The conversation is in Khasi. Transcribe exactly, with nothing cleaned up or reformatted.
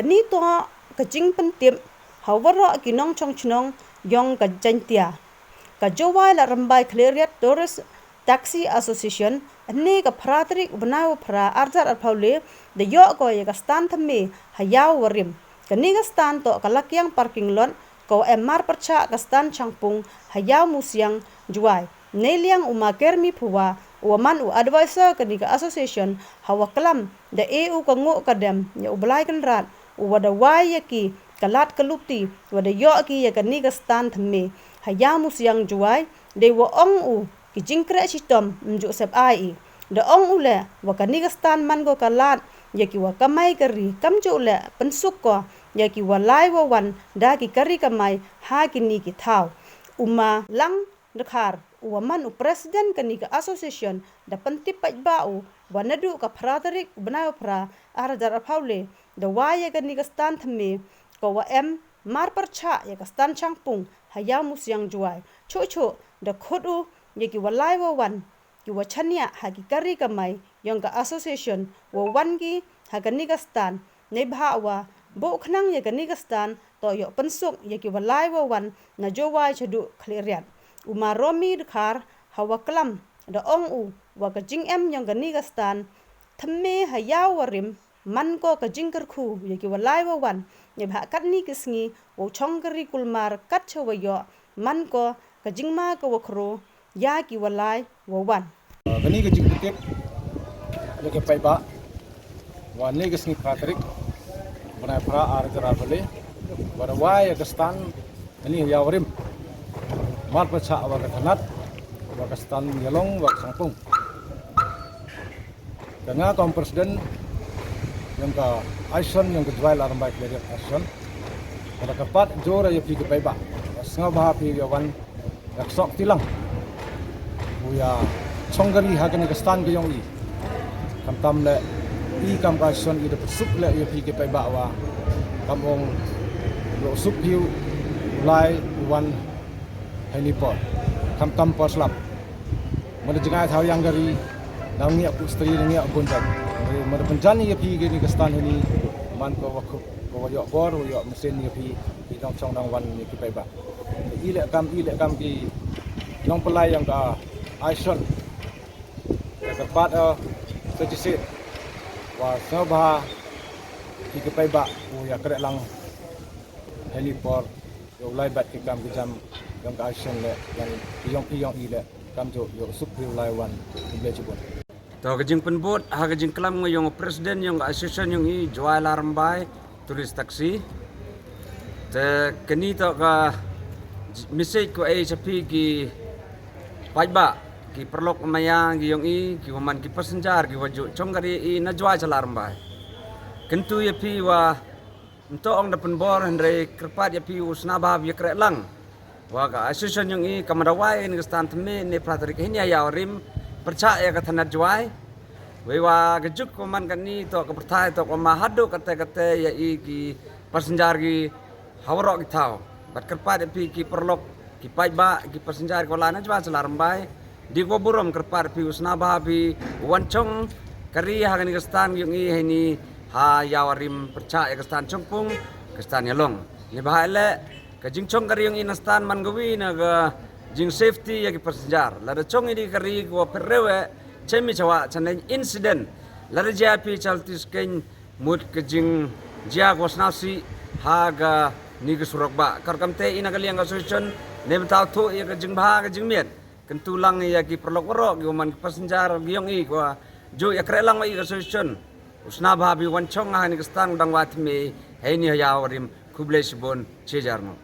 Nitoh ka jingpyntip ha waroh ki nongchong chnong yong ka Jaintia. Ka Jowai Ladrymbai Khliehriat Tourist Taxi Association hynne ka phra tarik u bnai wa phra arjar arphaw le da yoh ko ya ka stand thymme ha Yaw Warim. Kani ka stand toh ka Lakiang parking lot ko em mar pyrchah ka stand Changpung ha Yaw Musiang Jowai. Neiliang u Ma Kermi Phuwa u wa man u advisor kani ka association ha wa klam da e u ka nguh ka dem ya u Blai Kynrad u wa da wai ya ki ka lad ka lupti wa da yoh ki ya kani ka stand thymme ha Yaw Musiang Jowai. Dei wa ong u ki jingkreh chitom mjuh sep ai i. Da ong u le wa kani ka stand man ko ka lad ya ki wa kamai kari, kamjuh le pynsuk ko ya ki wa lai wa wan da ki kari kamai ha kini ki thaw. U Ma Lang Dkhar u wa man u president kani ka association da pyntip paidbah u wa naduh ka phra tarik u bnai wa phra arjar arphaw le da wai ya kani ka stand thymme ko wa em mar pyrchah ya ka stand Changpung ha Yaw Musiang Jowai. Chuh chuh da khot u ya ki wa lai wa wan ki wa chaniah ha ki kari kamai yong ka association wa wan ki ha kani ka stand. Neibhah wa buh khnang ya kani ka stand toh yoh pynsuk ya ki wa lai wa wan na Jowai chaduh Khliehriat. U Ma Romi Dkhar ha wa klam da ong u wa ka jingem yong kani ka stand thymme ha Yaw Warim man ko ka jingkyrkhu ya ki wa lai wa wan. Neibhah katni ki sngi wow chong kari kulmar kat cha wa yoh man ko ka jingma ka wa khro ya ki wa lai wa wan. Kani ka jingpyntip ya ka paidbah wa ne ka sngi phra tarik bnai phra arjar arphaw le wa da wai ya ka stand kani ha Yaw Warim mar pyrchah wa ka Thanad wa ka stand Yalong wa ka Changpung. Ka nga kam president yong ka association yong ka Jowai Ladrymbai Khliehriat Association. Ka da kyrpad jur ya phi ki paidbah, sngewbha phi ya wan ya sok tilang u ya chong kari ha kani ka stand ka yong i. Khamtam le i kam ka association i da pynsuk le ya phi ki paidbah wa kam ong lo suk phi u lai u wan ha ini por. Khamtam por slap. Mada jngai thaw yang kari, nang ngiak pustri, nang ngiak bundan. Mada pynjan ya phi kani ka stand ini man ko wa khup ko wa yoh bor wa yoh mesin ya phi ki nongchong nongwan ya ki paidbah. I le kam, i le kam ki nongpynlai yong ka association. Ka kyrpad, eh, sa chisien wa sngewbha ki ki paidbah u ya kreh lang ha ini por. Yow lai bad ki kam ki jam yong ka association le, yong phi yong i le, kamjuh yow suk phi u lai wan. Khublei chibun. To ka jingpynbud ha ka jingklam nga yong president yong ka association yong i Jowai Ladrymbai Tourist Taxi. Te kani to ka message ko ai cha phi ki paidbah, ki paralok maya ki yong i, ki wa man ki passenger, ki wa ju chong kari i na Jowai cha Ladrymbai. Kyntu ya phi wa nto ong da pynbor hynrei kyrpad ya phi u sngewbha ya kreh lang. Wa ka association yong i kam da wai ni ka stand thymme ne phra tarik hini ha Yaw Warim pyrchah ya ka Thanad Jowai. Wei wa ka juk ko man kani to ka pyrthai to ko ma haduh kate kate ya i ki passenger ki ha waroh ki thaw. Bad kyrpad ya phi ki paralok, ki paidbah, ki passenger ko la na Jowai cha Ladrymbai. Di ko burom kyrpad phi u sngewbha phi wan chong kari ha kani ka stand yong i ha ini ha Yaw Warim pyrchah ya ka stand Changpung, ka stand Yalong. Neibhah le ka jingchong kari yong i na stand man kawi na ka jing safety ya ki passenger. Lada chong i di kari ko pyreu e chemi chawa chaneng incident. Lada jia phi chalti skeng mut ka jingjia ko snasi ha kani ka surok ba. Kar kamte i na ka liang ka association ne mynta u thuh ya ka jingbha ka jingmiet. Kyntu lang ya ki paralok waroh ki wa man ki passenger ki yong i ko wa ju ya kreh lang wa i ka association. U sngewbha phi wan chong ha ini ka stand dang wa thymme ha ini ha Yaw Warim. Khublei chibun, chijar mo.